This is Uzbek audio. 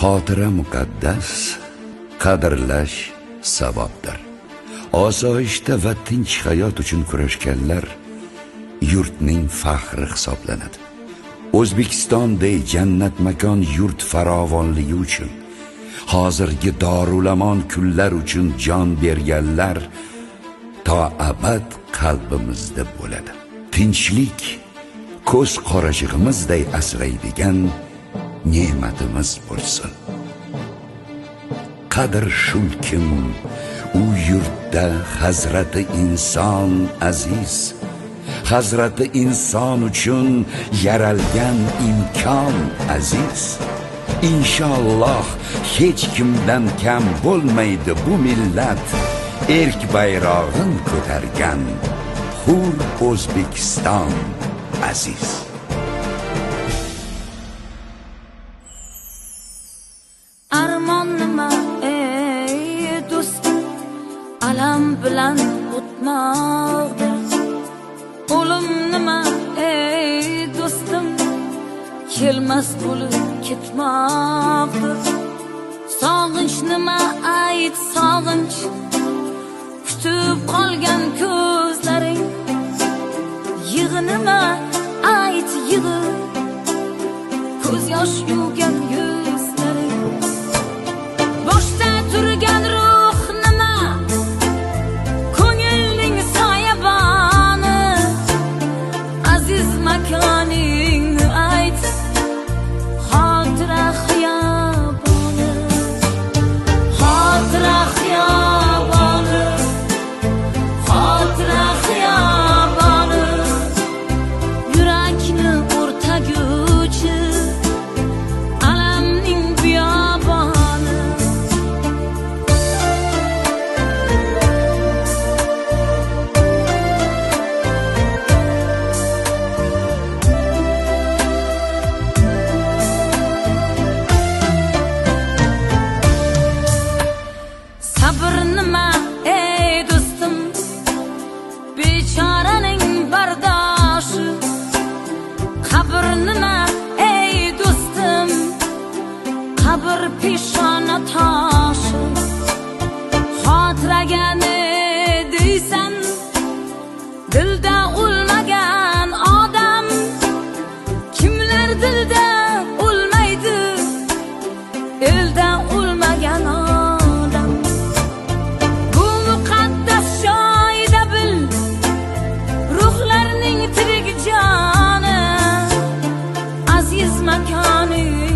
Xotira muqaddas, qadrlash savobdir. Osoyishta va tinch hayot uchun kurashganlar yurtning faxri hisoblanadi. O'zbekistonday jannat makon yurt farovonligi uchun, hozirgi dorulamon kunlar uchun jon berganlar to abad qalbimizda bo'ladi. Tinchlik ko'z qorashig'imizday asraydigan ne'matimiz bo'lsin. Qadr shulkim, u yurtda hazrati inson aziz, hazrati inson uchun yaralgan imkon aziz. Inshaalloh hech kimdan kam bo'lmaydi bu millat, erk bayrog'in ko'targan hur O'zbekiston aziz. Armon nima ey do'stim, alam bilan o'tmoqdir. O'lim nima ey do'stim, kelmas bo'lib ketmoqdir. Sog'inch nima ayt sog'inch, kutib qolgan ko'zlaring. Yig'i nima ayt yig'i, ko'z yosh yuvgan yuzlaring. Boshda turgan ruh nima, ko'ngilning soyaboni. Aziz makoningni ayt, xotira xiyoboni. Xotira xiyoboni, xotira xiyoboni. Yurakni o'rtaguvchi alamning biyoboni. Sabr nima ey do'stim, bechoraning bardoshi. Qabr nima ey do'stim, qabr peshona toshi. Xotiraga ne deysan, dilda o'lmagan odam. Kimlar dilda o'lmaydi, elda o'lmagan odam. Bu muqaddas joyda bil, ruhlarning tirik joni. Aziz makoning